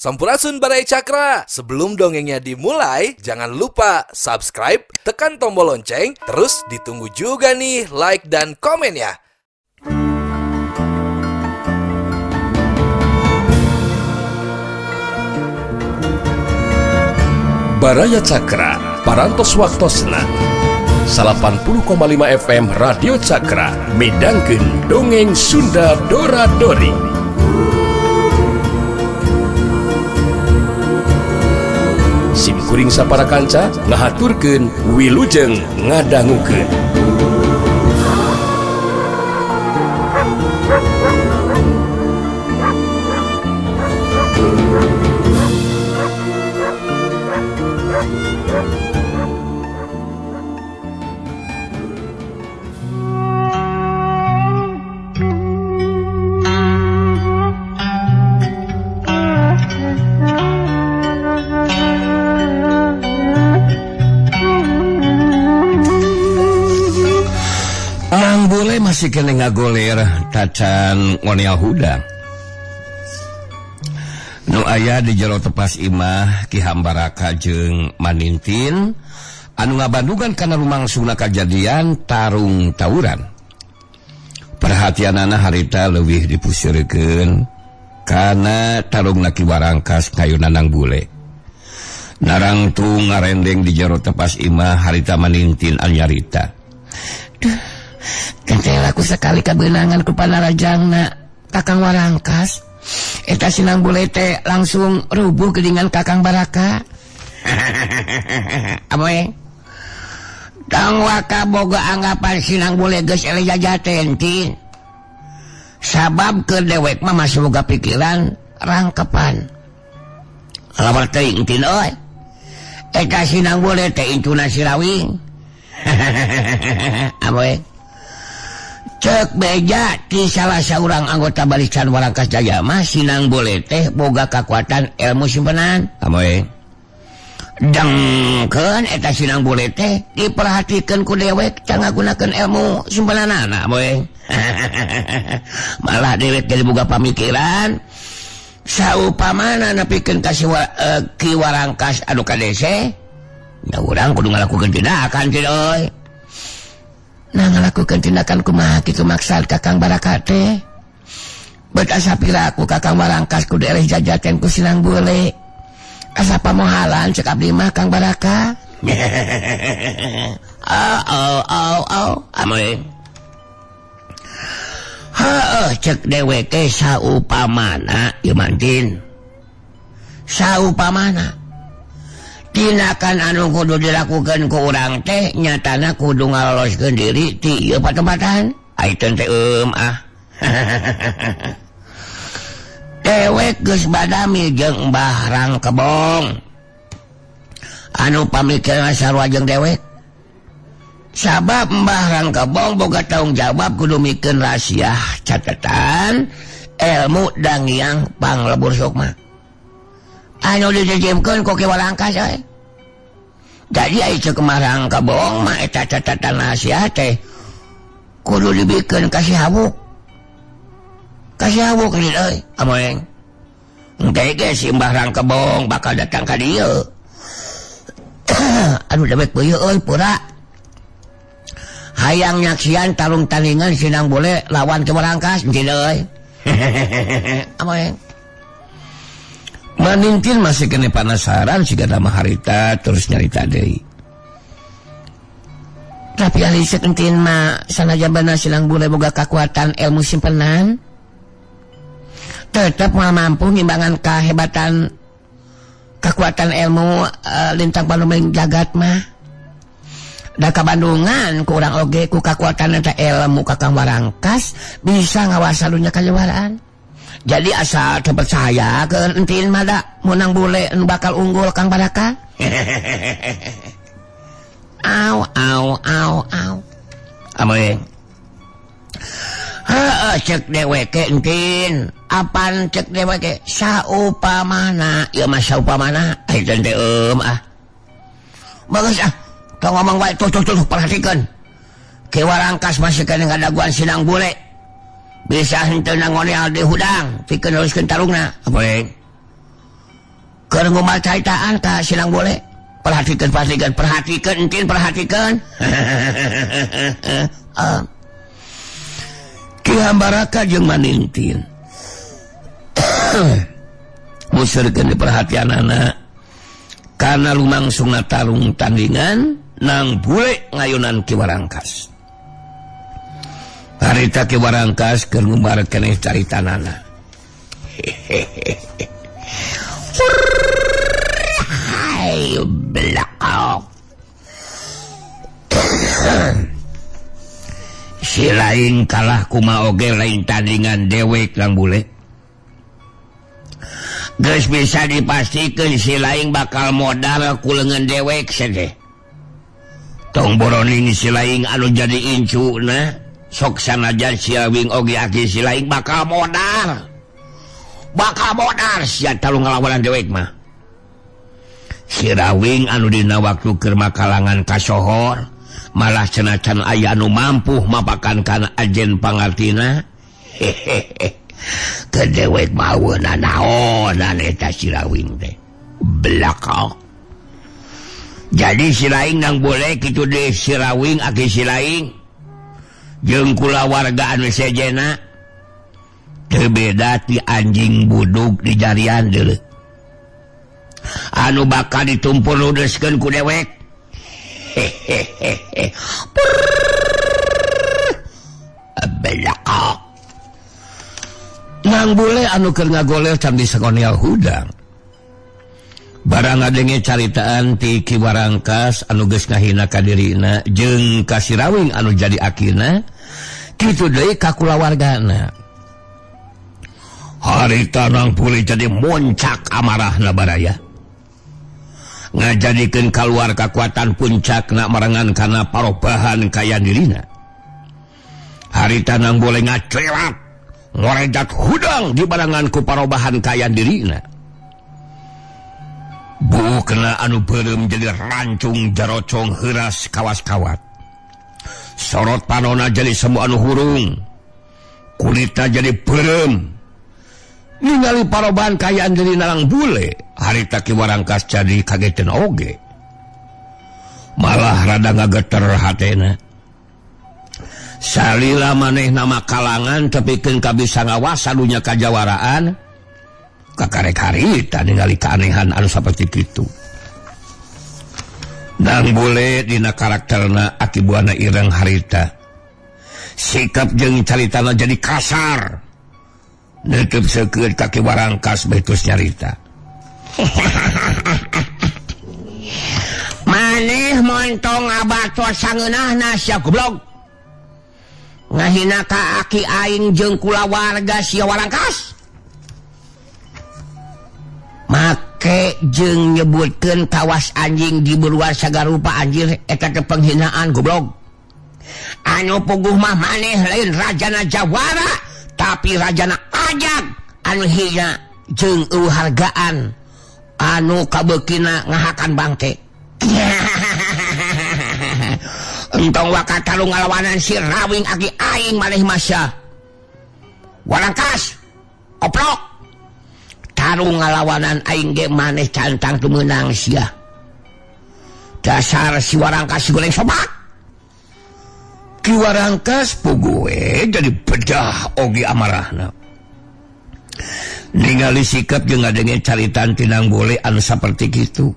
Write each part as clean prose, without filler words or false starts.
Sampurasun Baraya Cakra. Sebelum dongengnya dimulai, jangan lupa subscribe, tekan tombol lonceng, terus ditunggu juga nih like dan komennya. Baraya Cakra, Parantos Waktosna 80,5 FM Radio Cakra midangkeun dongeng Sunda Dora Dori. Sim kuring sapara kanca ngahaturkeun wilujeng ngadangukeun. Mang Bule masih kene ngagoler tacan ngonel hudang. Nu aya di jero tepas imah Ki Hambaraka jeung Manintin anu ngabandungan kana rumangsungna kajadian tarung tawuran. Perhatianana harita leuwih dipusirkeun kana tarungna Ki Warangkas kayuna Nang Bule. Narangtung ngarendeng di jero tepas imah harita Manintin anyarita. Duh, kentel aku sekali kabeunangan ku panarajangna Kakang Warangkas. Eta sinang Bule teh langsung rubuh geuningan Kakang Baraka. Amoy. Tong waka boga anggapan sinang Bule geus eleh jajaten tin. Sabab keur dewek mah masih boga pikiran rangkepan. Lawar teuing tin euy. Eta sinang Bule teh incuna sirawing. Amoy. Cek beja ti salah saurang anggota barisan Warangkas Jaya mah sinang Bule teh boga kakuatan ilmu simpenan. Amoy. Dengkeun eta sinang Bule teh diperhatikeun ku dewek can ngagunakeun ilmu simpenanana. Amoy. Malah dewek jadi boga pamikiran saupamana nepikeun ka Ki Warangkas anu ka dese nya urang kudu ngalakukeun tindakan teh euy. Nah ngalakukeun tindakan kumaha kitu maksad Kakang Baraka teh? Bet asa piraku Kakang Warangkas kudu eleh jajaten ku sinang Bule. Asa pamohalan cek abdi mah Kang Baraka. Oh oh oh oh amoy. Heuh cek dewek teh saupamana ieu mantin. Saupamana tindakan anu kudu dilakukan ku urang teh nyatana kudu ngaloloskeun diri ti ieu patempatan. Aiteun teh ah. Dewek geus badami jeung Mbah Rangkebong anu pamikiran sarua jeung dewek. Sabab Mbah Rangkebong boga tanggung jawab kudu mikeun rahasia catatan ilmu Dangiang Panglebur Sukma anu dititipkeun ku Ki Warangkas euy. Jadi ai ceuk Mbah Rangkebong mah eta catatan rahasia teh kudu dibikeun ka si Hawuk. Ka si Hawuk deui euy, amoeng. Engke ge si Mbah Rangkebong bakal datang ka dieu. Aduh dewek beuyeut euy pura. Hayang nyaksian tarung tandingan sinang Bule lawan Ki Warangkas deui euy. Amoeng. Manintin masih kene penasaran siga nama harita terus nyarita deui. Tapi ahli sekentin mah sanajan bener sinang Bule boga kakuatan ilmu simpenan tetep moal mampu ngimbangan kahebatan kakuatan ilmu lintang panuming jagat mah. Da kabandungan ku urang oge ku kakuatan eta ilmu Kakang Warangkas bisa ngawasa dunya kajuaraan. Jadi asal terpercaya ke entin mah da menang Bule nu bakal unggul Kang Baraka. Au au au au. Amoy. Heuh cek dewek entin. Apan cek dewek saupamana ieu mah saupamana aiteun teh ah. Bagus ah. Tong ngomong wae tuh tuh tuh perhatikeun. Ki Warangkas masih kene ngadaguan sinang Bule. Bisa henteu nangonel di hudang pikeun neruskeun tarungna. Amoy. Keur ngumal caritaan ka sinang bule. Perhatikan, perhatikan, perhatikan, entin perhatikan. Ki Hambaraka jeung Manintin museurkeun diperhatianana kana lumangsungna tarung tandingan nang bule ngayunan Ki Warangkas. Harita Ki Warangkas keur ngumbar keneh caritanana. Hehehe. Belakok. Si lain kalah kuma oge lain tandingan dewek lang bule. Geus bisa dipastikan si lain bakal modal ku leungeun dewek sedeh. Tong boroning si lain anu jadi incu na sok sanajan si lawing oge aki si lain bakal modal. Bakal modal sia talung ngalawanan dewek mah. Si Rawing anu dina waktu keur makalangan kasohor malah cenah can aya anu mampu mapakan kana ajen pangartina. Hehehe. Ke dewek maweuna naonan eta si Rawing teh. Belakang. Jadi si Laing nang boleh kitu deui si Rawing aki si Laing jeung kulawarga anu sejena teu beda ti anjing budug di jarian deuleu. Anu bakal ditumpur ludeskeun ku dewek. Hehehe. Belakang. Nang bule anu keur ngagoler can disakonial hudang. Barang ngadenge caritaan ti Ki Warangkas anu geus ngahina ka dirina jeung ka si Rawing anu jadi akina, kitu deui ka kulawargana. Harita nang bule jadi muncak amarahna baraya. Ngajadikeun kaluar kakuatan puncakna marengan kana parobahan kaya dirina. Harita nang bule ngacrewat ngoredat hudang dibarengan ku parobahan kaya dirina. Bukna anu beureum jadi rancung jarocong heuras kawas-kawat. Sorot panona jadi semu anu hurung. Kulitna jadi beureum. Ningali parobahan kayaan jadi narang bule, harita Ki Warangkas jadi kagetan oge. Malah rada ngageter hatena. Salila manehna makalangan tepikeun ka bisa ngawas sadunya kajawaraan. Kakarek harita ningali keanehan anu saperti kitu. Nang bule dina karakterna Aki Buana Ireng harita. Sikap jeung caritana jadi kasar. Nutup seukeut ka Ki Warangkas betus nyarita. Maneh montong abator sangeunahna sia goblok. Ngahina ka aki aing jeung kulawarga sia Warangkas. Make jeung nyebutkeun kawas anjing di beruar sagarupa anjir eta teh penghinaan goblok. Anu puguh mah maneh lain rajana jawara tapi rajana ajag anu hina jeung eueuh hargaan anu kabeukina ngahakan bangke. Entong waka tarung ngalawanan si Rawing aki aing maneh masya. Warangkas koplok. Tarung ngalawanan aing ge maneh cantang teu meunang sia. Dasar si Warangkas goreng sopak. Ki Warangkas puguh jadi bedah oge amarahna. Ningali sikap jeung ngadenge caritaan tinang bule anu saperti kitu.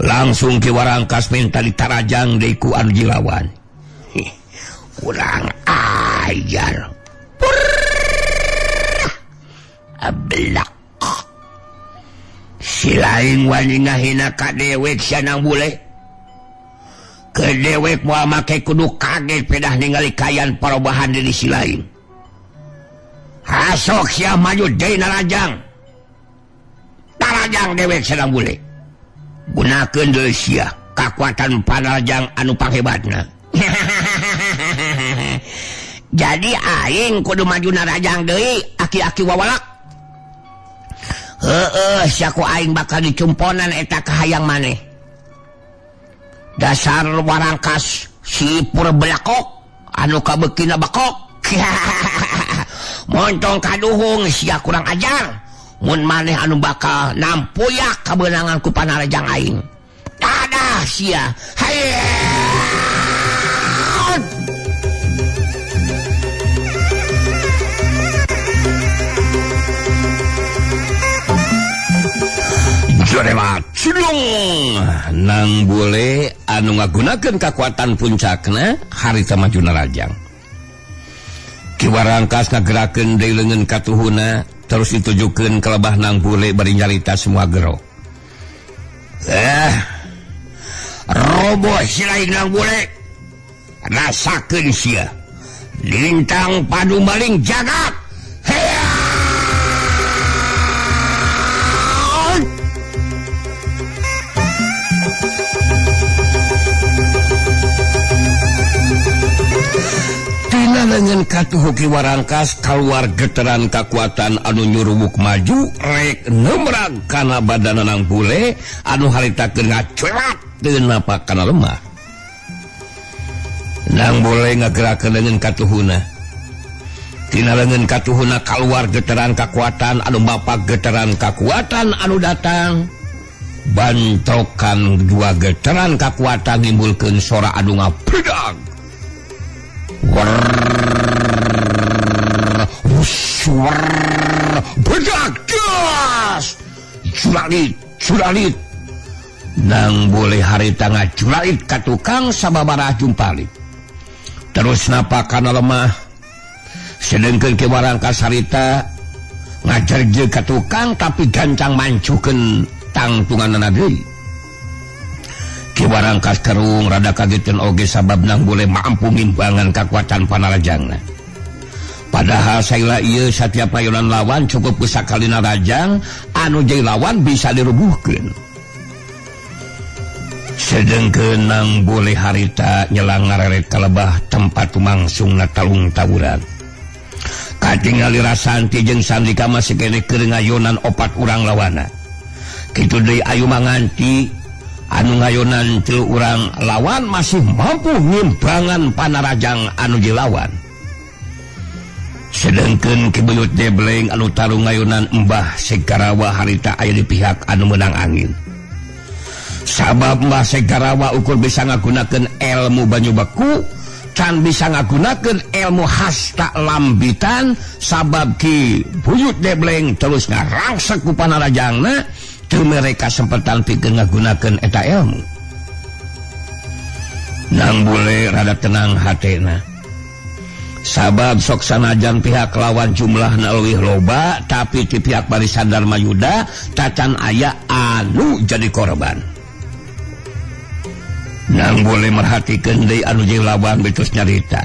Langsung Ki Warangkas minta ditarajang deui ku anu jilawan. Kurang ajar. Belak. Si lain wani ngahina ka dewek sia nang bule. Ke dewek moal make kudu kaget pedah ningali kayan parobahan diri si lain. Hasok sia maju deui narajang. Tarajang dewek sia nang bule. Gunakeun deui sia kakuatan panarajang anu panghebatna. Jadi aing kudu maju narajang deui aki-aki wawalak. Heeh, sia ku aing bakal dicumponan eta kahayang maneh. Dasar Warangkas si pur belakok anu kabeukina bakok. Montong kaduhung sia kurang ajar. Mun maneh anu bakal nampuyak kabeunangan ku panarajang aing. Tadah sia. Hayat. Jorema cilung nang bule anu ngagunakeun kakuatan puncakna harita maju narajang. Ki Warangkas ngagerakeun deui leungeun katuhuna terus ditujukeun ka lebah nang bule bari nyarita semua gero. Roboh silaing nang bule. Rasakeun sia. Lintang padu maling jagat. Tina leungeun katuhu Ki Warangkas kaluar geteran kakuatan anu nyurubuk maju rek nemrag kana badana nang bule anu harita keur ngaculat teu napak kana lemah. Nang bule ngagerakeun leungeun katuhuna. Tina leungeun katuhuna kaluar geteran kakuatan anu bapak geteran kakuatan anu datang. Bantokan dua geteran kakuatan nimbulkeun sora anu ngapedag. Bedak gas curalit curalit nang boleh harita ngacuralit ka tukang sababaraha jumpalik terus napa kana lemah sedengkeun Ki Warangkas harita ngajerje ka tukang tapi gancang mancukeun tangtunganna deui. Ki Warangkas kerung rada kageteun oge sabab nang boleh mampu ngimbangan kakuatan panarajangna. Padahal saila ieu satiap payonan lawan cukup ku sakalina rajang anu jadi lawan bisa dirubuhkeun. Sedengkeun nang boleh harita nyelang ngareret ka lebah tempat tumangsungna talung tawuran. Katingali Rasanti jeung Sandika masih keneh keur ngayonan opat urang lawana. Kitu deui Ayu Manganti anu ngayonan tilu urang lawan masih mampu ngimbangan panarajang anu dilawan. Sedengkeun Ki Buyut Debleng anu tarung ngayonan Mbah Segarawa harita aya di pihak anu meunang angin. Sabab Mbah Segarawa ukur bisa ngagunakeun ilmu banyu beku, can bisa ngagunakeun ilmu hasta lambitan sabab Ki Buyut Debleng terus ngarangsek ku panarajangna. Mereka sempetan pikeun ngagunakeun eta ilmu. Nang bule rada tenang hatena. Sabab sok sanajan pihak lawan jumlahna leuwih loba, tapi ti pihak barisan Darmayuda tacan aya anu jadi korban. Nang bule merhatikeun deui anu jeung lawan betus nyarita.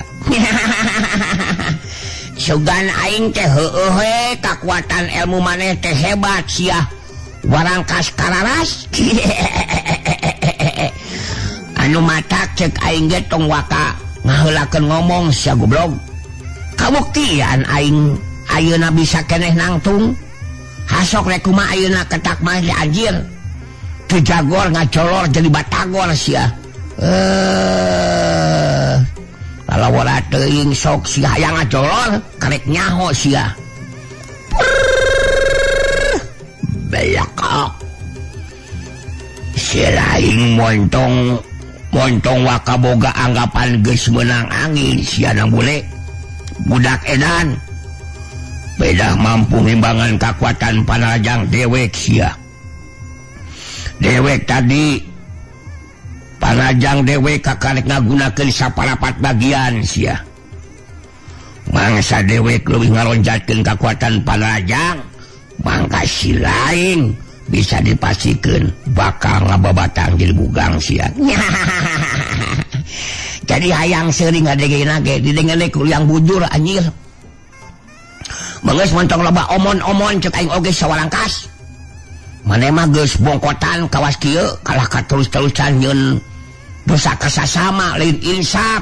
Sugan aing teh heueuh we kakuatan ilmu maneh teh hebat sia. Warangkas kararas. Anu matak cek aing ge tong waka ngaheulakeun ngomong sia goblok. Kabuktian aing ayeuna bisa keneh nangtung. Hasok rek kumaha ayeuna ketak mah di anjir. Teu jagor ngacolor jadi batagor sia. Lalawara teuing sok sia hayang ngacolor karek nyaho sia. Belakok silaing montong montong wakaboga anggapan geus meunang angin sia nang bule budak edan beda mampu ngimbangan kakuatan panarajang dewek sia dewek tadi panarajang dewek kakarek ngagunakeun saparapat bagian sia mangsa dewek leuwih ngalonjatkeun kakuatan panarajang mangka si lain bisa dipastikan bakal ngababatang jadi bugang sia. Jadi hayang sering ngadegena ge didengene ku yang bujur anjir. Geus montong loba omon-omon cek aing oge sawarangkas. Maneh mah geus bongkotan kawas kieu kalah ka terus-terusan nyeun dosa kasasama lain insaf.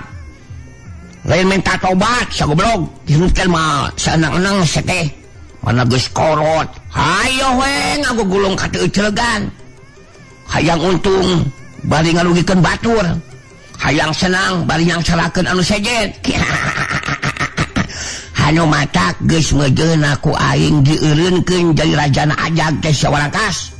Lain minta tobat sagoblog dirutkeun mah saenang-enang seteh. Mana geus korot hayo we ngagugulung ka teu celegan. Hayang untung bari ngarugikeun batur. Hayang senang bari nyangsarakeun anu sejen. Anu matak geus meujeuna ku aing dieureunkeun jadi rajana ajag teh sia Warangkas.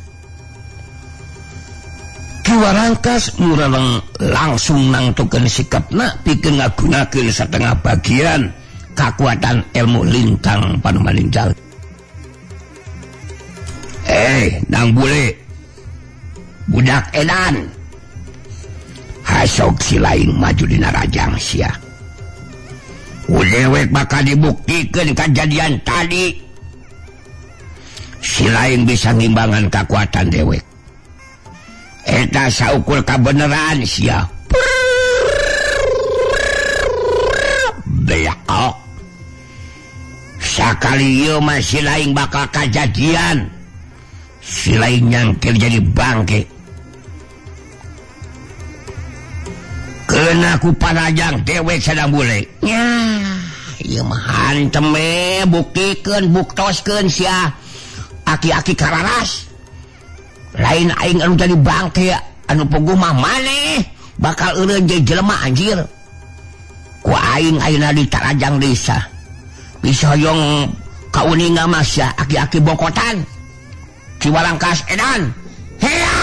Ki Warangkas mureleng langsung nangtukeun sikapna pikeun ngagunakeun satengah bagian kakuatan ilmu lintang panumaling jagat. Nang bule budak edan hasok si lain maju dina rajang sia. Udewek bakal dibuktikan kejadian tadi. Si lain bisa ngimbangan kekuatan dewek. Eta saukur kabeneran sia. Beak. Sakali ieu mah si lain bakal kejadian. Si lain nyangkir jadi bangke. Kena ku panajang dewek sedang bule. Nya, ieu mah hantem we buktikeun buktoskeun sia. Aki-aki kararas. Lain aing anu jadi bangke anu puguh mah maneh bakal eureun jadi jelema anjir. Ku aing ayeuna di tarajang desa. Bisa hoyong kauninga mah sia aki-aki bokotan. Ki Warangkas edan. Hea!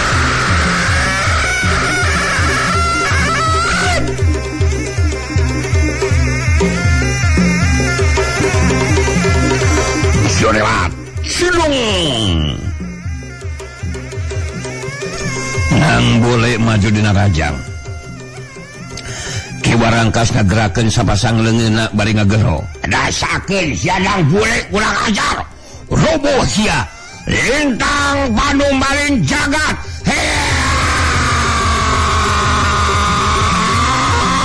Jorelat silung nang boleh maju dina rajang. Ki Warangkas ngagerakeun sapasang leungeunna bari ngagero. Dasakeun sia nang bule kurang ajar. Roboh sia lintang panumaling jagat.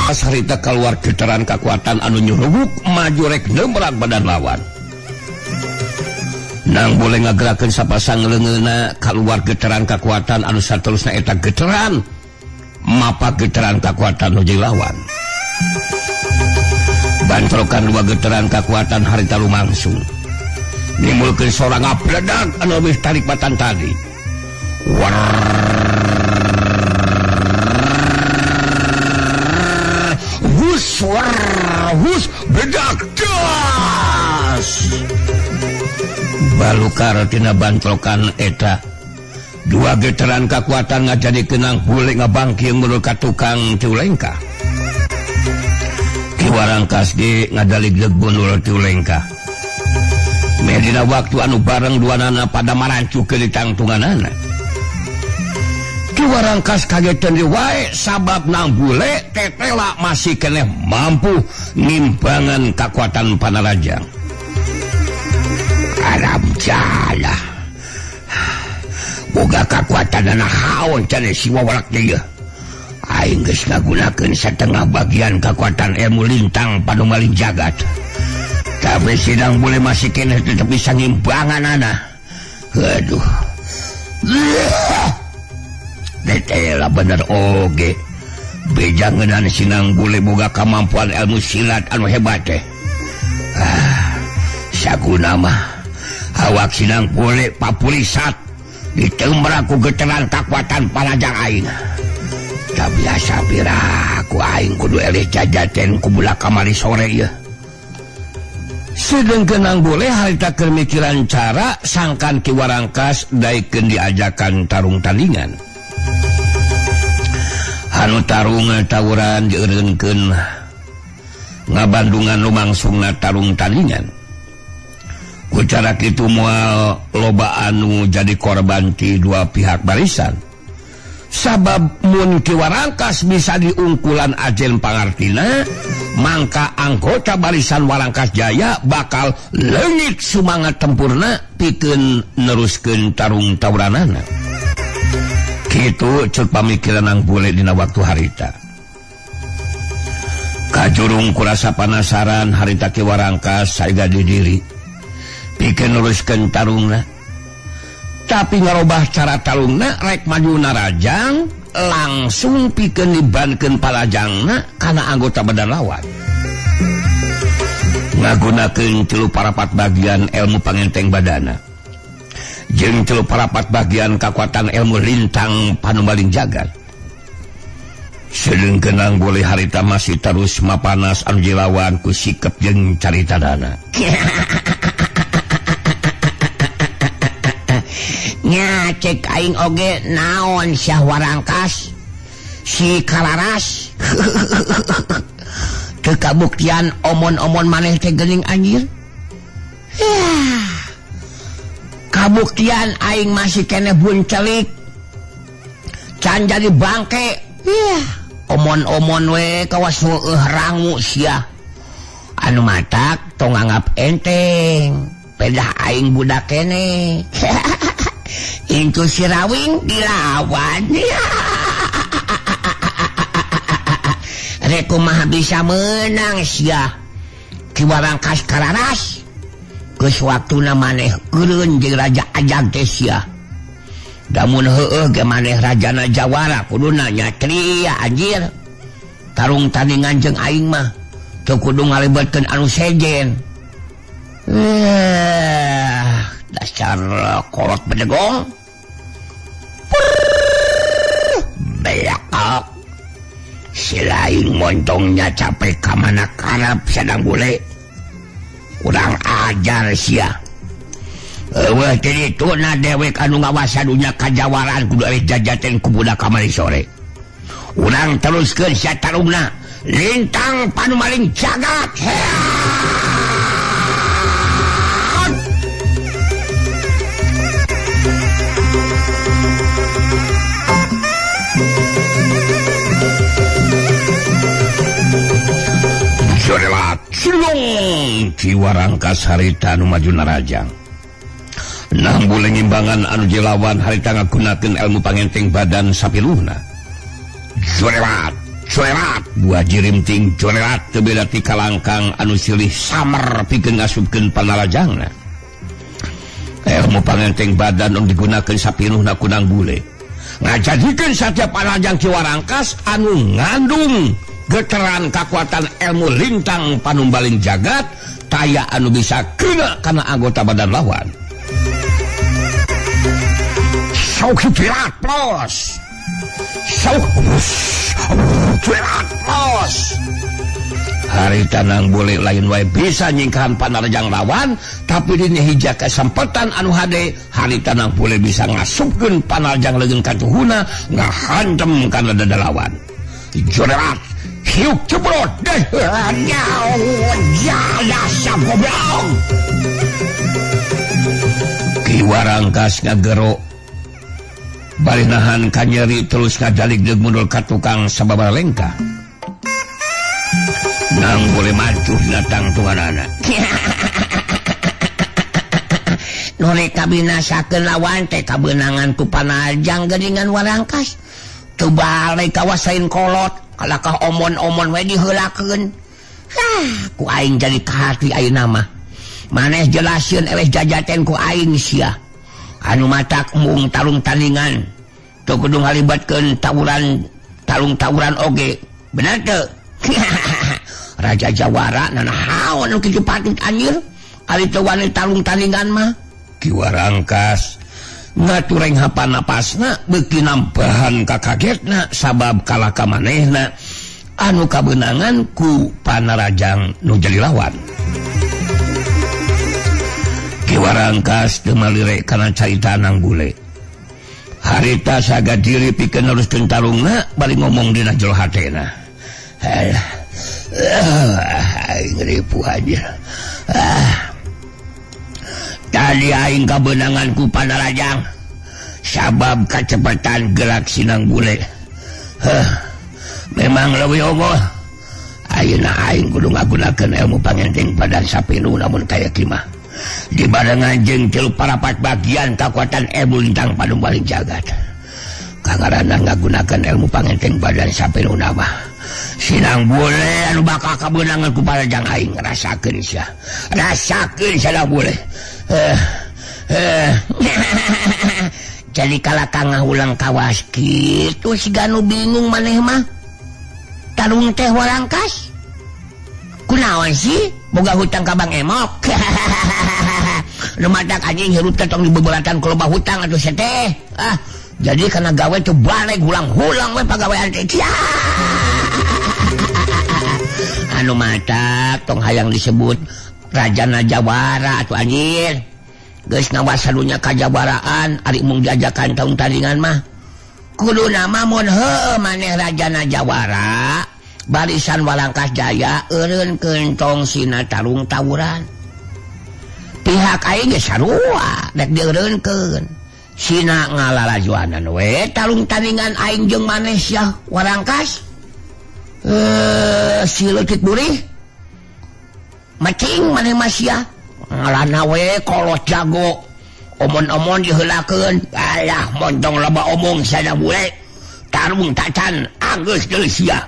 Harita keluar getaran kekuatan anu nyurubuk maju rek nembrang badan lawan. Nang boleh ngagerakeun sapasang leungeunna kaluar getaran kekuatan anu saterusna eta getaran mapa getaran kekuatan nu jeung lawan. Bantrokan dua getaran kekuatan harita lumangsung. Nimbulkeun sora ngabledag anu leuwih tarik batan tadi. Hus hus bedak das. Balukar tina bantrokan eta dua getaran kekuatan ngajadi kenang bule ngabangki menurut ka tukang tiulengka. Ki Warangkas ge ngadalig bunul tiulengka. Medina waktu anu bareng dua nana pada marancu ke ditangtunganana. Ki Warangkas kagetan wae sabab nang bule tetela masih keneh mampu nimbangan kekuatan panarajang. Alam jalah. Boga kekuatan anak haon cenah si wawalak deui. Aing geus ngagunakeun satengah bagian kekuatan ilmu lintang panumaling jagat. Tapi sidang boleh masih keneh tetep bisa ngimbangan anak. Aduh. Detela bener oge. Bejangenan sinang bule boga kemampuan ilmu silat anu hebat teh. Saguna mah awak sinang bule papulisat ditembrak ku getaran kakuatan panajang aing. Tak biasa pira ku aing kudu eleh jajaten ku bulak kamari sore ieu. Sedengkeun nang bule harita keur mikiran cara sangkan Ki Warangkas daekeun diajakan tarung tandingan. Anu tarung tawuran dieureunkeun ngabandungan lumangsungna tarung tandingan. Ku cara kitu moal loba anu jadi korban ti dua pihak barisan. Sabab mun Ki Warangkas bisa diungkulan ajen pangartina, mangka anggota barisan Warangkas Jaya bakal leungit sumangat tempurna pikeun neruskeun tarung tawuranana. Kitu ceuk pamikiran nang bule dina waktu harita. Kajurung kurasa panasaran harita Ki Warangkas saega didiri pikeun neruskeun tarungna. Tapi ngarobah cara tarungna rek maju narajang langsung pikeun dibankeun palajangna kana anggota badan lawan. Ngagunakeun 3/4 bagian ilmu pangenteng badana jeung 3/4 bagian kakuatan ilmu lintang panumaling jagat. Sedengkeun Nang Bule harita masih terus mapanas anu jilawan ku sikep jeung carita dana. Nya cek aing oge naon Syah Warangkas si Kalaras. Teu kabuktian omon-omon maneh teh geuning anjir. Kabuktian aing masih keneh buncelik. Can jadi bangke. Omon-omon we kawas heueuh rangu sia. Anu matak tong nganggap enteng. Pedah aing budak keneh. Incu si Rawing dilawan. Rek kumaha bisa menang sia. Ki Warangkas Kalaras. Geus waktuna maneh eureun jeung Raja Ajag teh sia. Damun heueuh ge maneh rajana Jawara kuduna nyatria anjir. Tarung tandingan jeung aing mah teu kudu ngalibetkeun anu sejen. Dasar kolot bedegong. Belakok. Si lain montongnya capek ka mana karep sedang bule. Kurang ajar sia. Eueuh teh dituna dewek anu ngawasa dunya kajawaraan kudu arek jajaten ku budak kamari sore. Urang teruskeun sia tarungna. Lintang panumaling jagat. Jorelat silung Ki Warangkas harita anu maju narajang. Nang Bule ngimbangan anu jelawan harita ngagunakeun ilmu pangenteng badan sapiluhna. Jorelat, jorelat, buah jirimting jorelat teu beda ti kalangkang anu silih samer pikeun ngasupkeun panarajangna. Ilmu pangenteng badan anu digunakeun sapiluhna ku Nang Bule. Ngajadikeun satiap panarajang Ki Warangkas anu ngandung geteran kakuatan ilmu lintang panumbaling jagat taya anu bisa kena kana anggota badan lawan. Sauki pirat plos. Sauk pirat plos. Harita Nang Bule lain wae bisa nyingkahan panarjang lawan, tapi dina hija kesempatan anu hade harita Nang Bule bisa ngasupkeun panarjang leungeun katuhuna ngahantem kana dada lawan. Jorelat hiuk cebrot deh. Jaya goblok. Ki Warangkas ngagero bari nahan kanyeri terus ngajalik deug mundul ka tukang sababaraha lengkah. Nang Bule maju dina tangtunganana. Nu rek kabinasakeun lawan teh kabeunangan ku panajang geuningan Warangkas. Teu balik kawasain kolot. Kalakah omon-omon we diheulakeun. Hah, ku aing jadi kahati ayeuna mah. Maneh jelasieun eleh jajaten ku aing sia. Anu matak mung tarung tandingan. Teu kudu ngalibatkeun tawuran tarung tawuran oge. Bener teu? Raja Jawara nanahaon nu kitu patut anjir. Ari teu wani tarung tandingan mah. Ki Warangkas ngatureng hapan napasna beuki nambahan kakagetna sabab kalah ka manehna anu kabeunangan ku panarajang nu jadi lawan. Ki Warangkas teu malire kana carita Nang Bule. Harita saga diri pikeun neruskeun tarungna bari ngomong dina jero hatena. Aing ripuh aja. Tadi aing kabeunangan ku panarajang sabab kacepetan gerak si Nang Bule. Memang leuwih unggul. Ayeuna aing kudu ngagunakeun ilmu pangenteng badan sapinu namun kaya kieu mah. Dibarengan jeung tilu parapat bagian kakuatan ilmu lintang panumbaling jagat. Kangarana ngagunakeun ilmu pangenteng badan sapinu mah. Si Nang Bule anu bakal kabeunangan ku panarajang aing rasakeun sia. Rasakeun sia Nang Bule. Jadi kalakah ngahulang kawas kitu siga nu bingung maneh mah. Tarung teh Warangkas. Kunaon sih? Boga hutang ka Bang Emok. Nu matak anjing hirup teh tong dibebelatan ku loba hutang atuh sia teh. Ah, Jadi kana gawe teu balik hulang-hulang we pagawean teh. Anu matak tong hayang disebut Rajana Jawara atuh anjir. Geus ngawasa dunya kajawaraan ari mung diajakan taung tandingan mah. Kuduna mah mun heueuh maneh Rajana Jawara, barisan Walangkas Jaya eureunkeun tong sina tarung tawuran. Pihak aing geus sarua rek dieureunkeun. Sina ngalalajuanan we tarung tandingan aing jeung maneh sia Walangkas. Si leutik burih. Macing maneh mah sia. Ngalana we kolot jago. Omon-omon diheulakeun. Alah montong loba omong sana bule. Tarung tacan anggeus deui sia.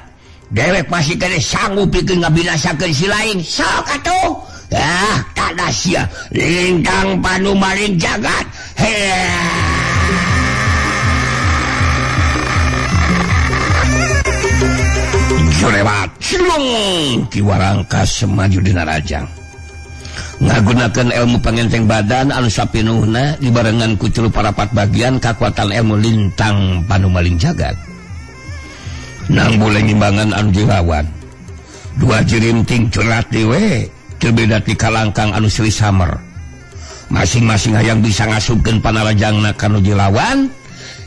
Dewek masih kene sanggup pikeun ngabinasakeun si lain. Sok atuh. Ah, kada sia. Lintang panu maling jagat. Jurewat silung Ki Warangkas maju dina rajang. Ngagunakeun ilmu pangenteng badan anu sapinuhna dibarengan ku tilu parapat bagian kakuatan ilmu lintang panumaling jagat. Nang boleh ngimbangan anu jilawan. Dua jirinting cerat dewe terbeda ti kalangkang anu sri samer. Masing-masing hayang bisa ngasupkeun panarajangna ka nu jilawan.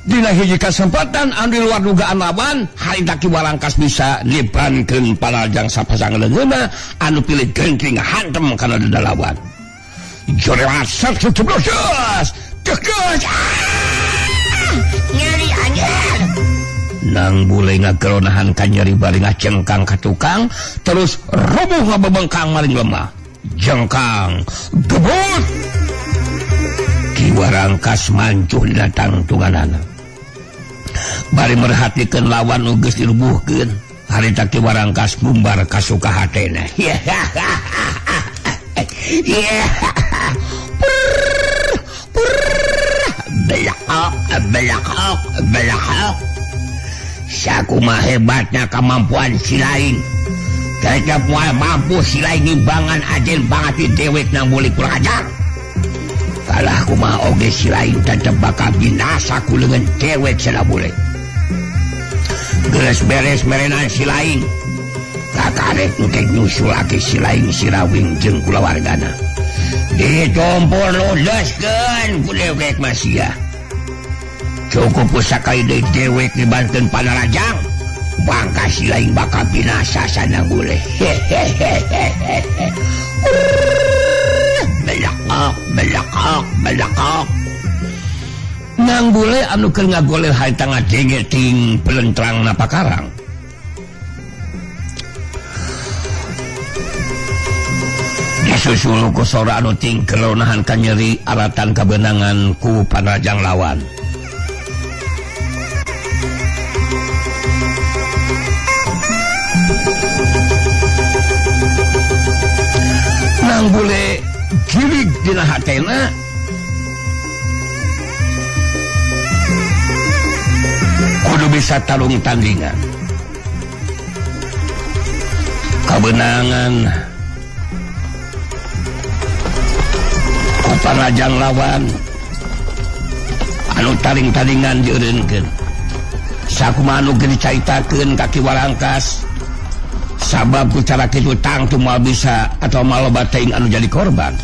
Dina hiji kasempatan anu di luar dugaan lawan, harita Ki Warangkas bisa nibankeun panarajang sapasang leungeunna anu pilih gengking hantem kana dada lawan. Jorewat sat ceblosas. Tekeus. Nyeri anjir. Nang bule ngageronahan kanyeri bari ngacengkang ka tukang, terus roboh ngabebengkang maling lemah. Jengkang gebut. Ki Warangkas mancuh dina tangtunganana. Bari merhatikeun lawan nu geus dirubuhkeun, harita Ki Warangkas bumbar kasuka hatena. Belakok, belakok, belakok. Sakumaha hebatnya kemampuan si lain. Tetep moal mampu si lain ngimbangan ajen banget di dewek nang boleh kurang ajar. Kalah kumaha oge si lain tetep bakal binasa ku leungeun dewek cenah boleh. Geus beres merenan si lain. Kakarek nu teh nyusulake si lain si Rawing jeung kulawargana. Ditompor lodeskeun ku dewek mah sia. Cukup pusaka deui dewek dibanten panarajang. Bangka si lain bakal binasa sana boleh. Hehehehe. Belakok, belakok, belakok. Nang bule anu keur ngagoler harita ngadenge ting pelentrang napakarang. Disusul ku sora anu ting kelonahan kanyeri alatan kabenangan ku panarajang lawan. Nang bule gilig dina hatena kudu bisa tarung tandingan. Kabenangan ku panarajang lawan anu taring-taringan dieureunkeun. Sakumaha anu geus dicaritakeun ka Ki Warangkas, sabab ku cara kitu tangtu moal bisa atau moal loba teuing anu jadi korban.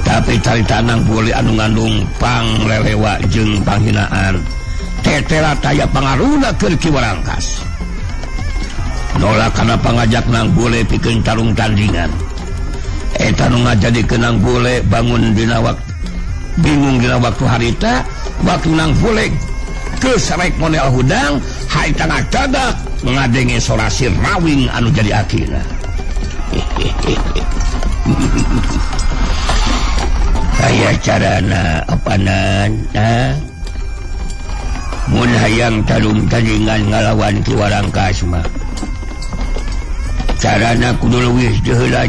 Tapi carita nang boleh anu ngandung panglelewa jeung panghinaan tetela taya pangaruna keur Ki Warangkas. Nolak kana pangajak nang boleh pikeun tarung tandingan. Eta nu ngajadikeun nang boleh bangun dina waktu bingung dina waktu harita, waktu nang boleh geus rek model hudang harita ngadadak ngadenge sora si Rawing anu jadi akina. Aya carana apanan ha? Mun hayang tarung tandingan ngalawan Ki Warangkas mah carana kudu leuwih deheula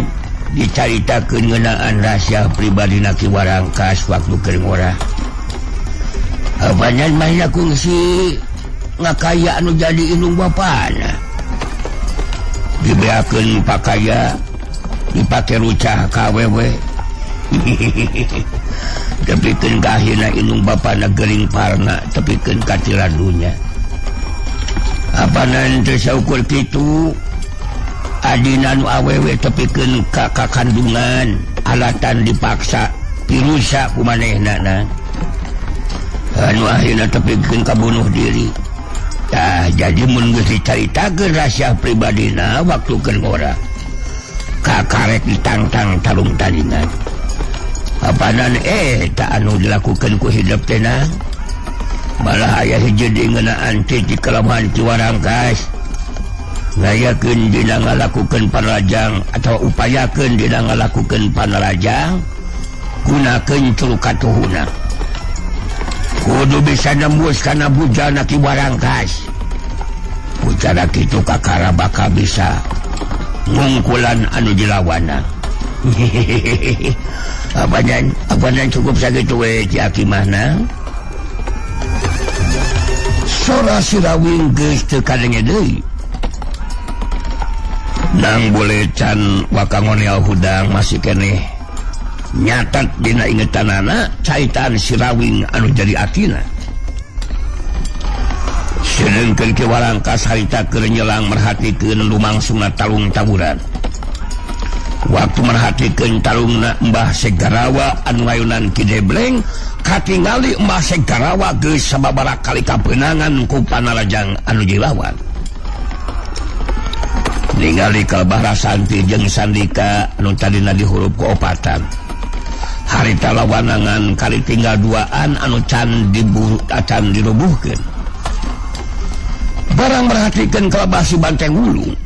dicaritakeun ngeunaan rahasia pribadina Ki Warangkas waktu keur ngorah. Apanan mah kungsi ngakaya anu jadi indung bapana. Dibeakeun pakaya dipake rucah ka awewe. Tepikeun kahina indung bapana gering parna tepikeun ka dunya. Apanan teu saukur kitu adina nu awewe tepikeun ka kakandungan alatan dipaksa pirusa ku manehna na. Anu akhirna tepikeun ka bunuh diri. Tah jadi mun geus dicaritakeun rahasia pribadina waktu keur ngora. Kakarek ditangtang tarung tandingan. Apanan tak anu dilakukan ku hidup teh na. Malah aya hiji ngeunaan teh di kelemahan Ki Warangkas. Ngayakeun dina ngalakukeun panarajang atau upayakeun dina ngalakukeun panarajang gunakeun curukatuhuna. Kudu bisa nembus kana bujana Ki Warangkas. Bicara kitu kakara bakal bisa ngungkulan anu dilawana. Apanan cukup sakitu we Ki Aki mahna. Sora Sirawing geus teu kadenge deui. Nang boleh can wakangonel hudang masih keneh nyatat dina ingetanana caitan Sirawing anu jadi atina. Sedengkeun Ki Warangkas harita keur nyelang merhatikeun lumangsungna talung taburan. Waktu merhatikeun talungna Mbah Segarawa anu ngayunan Ki Debleng, katingali Mbah Segarawa geus sababaraha kali kapeunangan ku panarajang anu dilawan. Ningali kalbah Rasanti jeung Sandika anu tadina dihurup ku opatan. Harita lawanangan kali tinggal duaan anu can diburu acan dirubuhkeun. Barang merhatikeun kalbah si Banteng Wulung,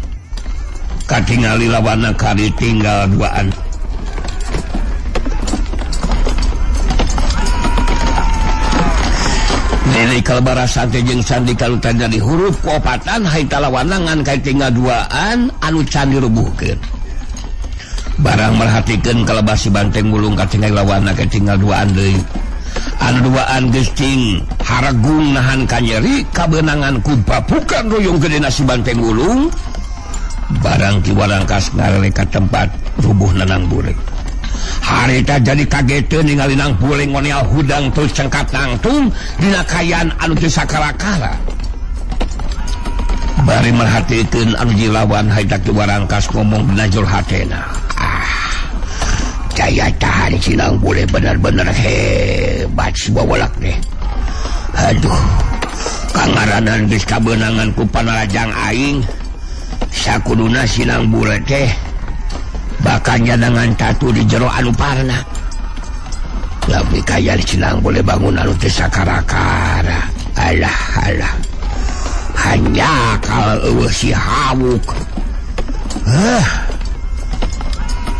katingali lawana kali tinggal duaan. Nili kalbah Rasanti jeung Sandika anu tadina dihurup ku opatan harita lawanangan kali tinggal duaan anu can dirubuhkeun. Barang merhatikeun kalebah si Banteng Wulung katingali lawana katinggal duaan deui. Anu duaan geus cing haragung nahan kanyeri kabeunangan ku bapukan ruyung gedena si Banteng Wulung. Barang Ki Warangkas ngarele ka tempat rubuh Nanang Bule. Harita jadi kageteun ningali Nang Bule ngoneal hudang terus cengkat nangtung dina kayan anu teu sakara-kara. Bari merhatikeun anu dilawan harita Ki Warangkas ngomong dina jero hatena. Daya tahan Sinang Bule benar-benar hebat si bawalak deh. Aduh, kangaranan geus kabeunangan ku panarajang aing. Sakuduna Sinang Bule teh bakal nyadangan tatu di jero anu parna. Lebih kaya Sinang Bule bangun anu teh sakara-kara. Alah alah. Hanya kalau eueuh si hawuk.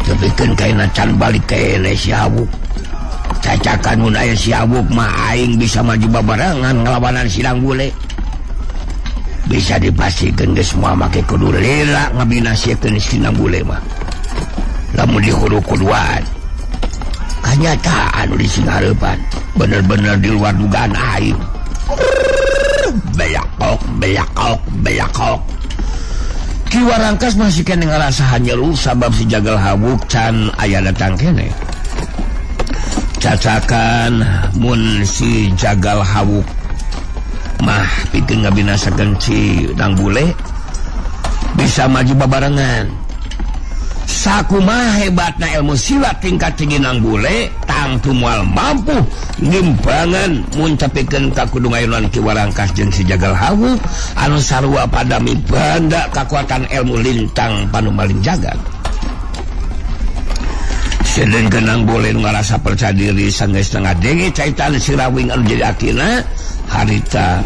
Tepikeun kaina can balik keneh si hawuk. Cacakan mun aya si hawuk mah aing bisa maju babarengan ngalawanan Sinang Bule. Bisa dipastikeun geus moal make kudu lila ngabinasiekeun Sinang Bule mah. Lamun dihuruk kuduan. Kanyataan di singhareupan bener-bener di luar dugaan aing. Belakok belakok belakok. Ki Warangkas masih keneh ngarasa hanyeru sabab si Jagal Hawuk can aya datang keneh. Cacakan mun si Jagal Hawuk mah pikeun ngabinasakeun si Nang Bule bisa maju babarengan. Sakumaha hebatna ilmu silat tingkat tinggi Nang Bule tangtu moal mampu ngimbangan mun tepikeun ka kudu ngayunan Ki Warangkas jeung si Jagal Hawuk anu sarua padami banda kakuatan ilmu lintang panumaling jagat. Sedengkeun Nang Bule nu ngarasa percaya diri sanggeus ngadenge caitan Sirawing anu jadi akina harita